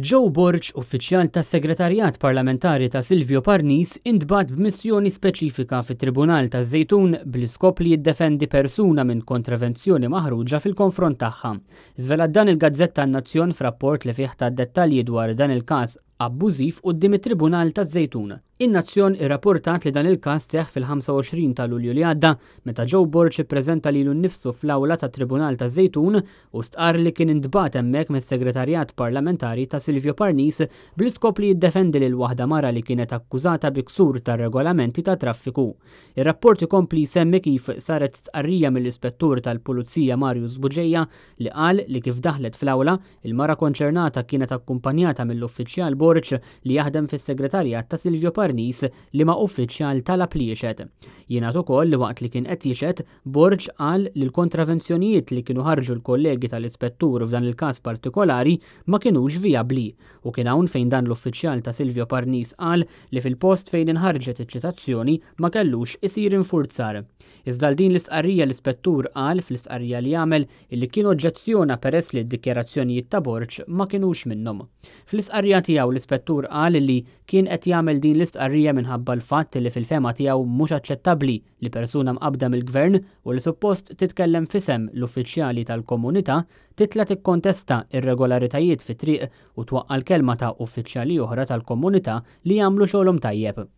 Joe Borg, uffiċjal tas-Segretarjat Parlamentari ta' Silvio Parnis, intbagħat b'missjoni speċifika fit-Tribunal taż-Żejtun bl-iskop li jiddefendi persuna minn kontravenzjoni maħruġa fil-konfront tagħha. Żvelat dan il-gazzetta N-Nazzjon f'rapport li fih ta dettalji dwar dan il-każ abbużiv quddiem it-Tribunal taż-Żejtun. In-Nazzjon irrapportat li dan il-każ seħħ fil-25 ta' Lulju li għadda meta Joe Borg ippreżenta lilu nnifsu fl-awla tat-Tribunal taż-Żejtun u stqarr li kien intbagħat hemmhekk mis-Segretarjat Parlamentari ta' Silvio Parnis bl-iskop li jiddefendi lil waħda mara li kienet akkużata bi ksur tar-regolamenti tat-traffiku. Ir-rapport ikompli jsemmi kif saret stqarrija mill-Ispettur tal-Pulizija Marius Bugeja li qal li kif daħlet fl-awla, Il-mara konċernata kienet akkumpanjata mill-uffiċjal Borg li jaħdem fis-segretarjat ta' Silvio Parnis liema uffiċjal talab li jixhed. Jingħad ukoll li waqt li kien qed jixhed, Borg qal li l-kontravenzjonijiet li kienu ħarġu l-kollegi tal-ispettur f'dan il-każ partikolari ma kinux vijabbli u kien hawn fejn dan l-uffiċjal ta' Silvio Parnis qal li fil-post fejn inħarġet iċ-ċitazzjoni ma kellux isir infurzar. Iżda għal din l-istqarrija l-ispettur qal fl-istqarrija li għamel illi kien oġġezzjona peress li d-dikjarazzjonijiet ta' Borg ma kinux minnhom. Fl-istqarrija tiegħu l-ispettur qal illi kien qed jagħmel din l-istqarrija minħabba l-fatt illi fil-fehma tiegħu mhux aċċettabbli li persuna mqabbda mill-Gvern u li suppost titkellem f'isem l-uffiċjali tal-komunità titla' tikkontesta irregolaritajiet fit-triq u twaqqa' l-kelma ta' uffiċjali oħra tal-komunità li jagħmlu xogħolhom tajjeb.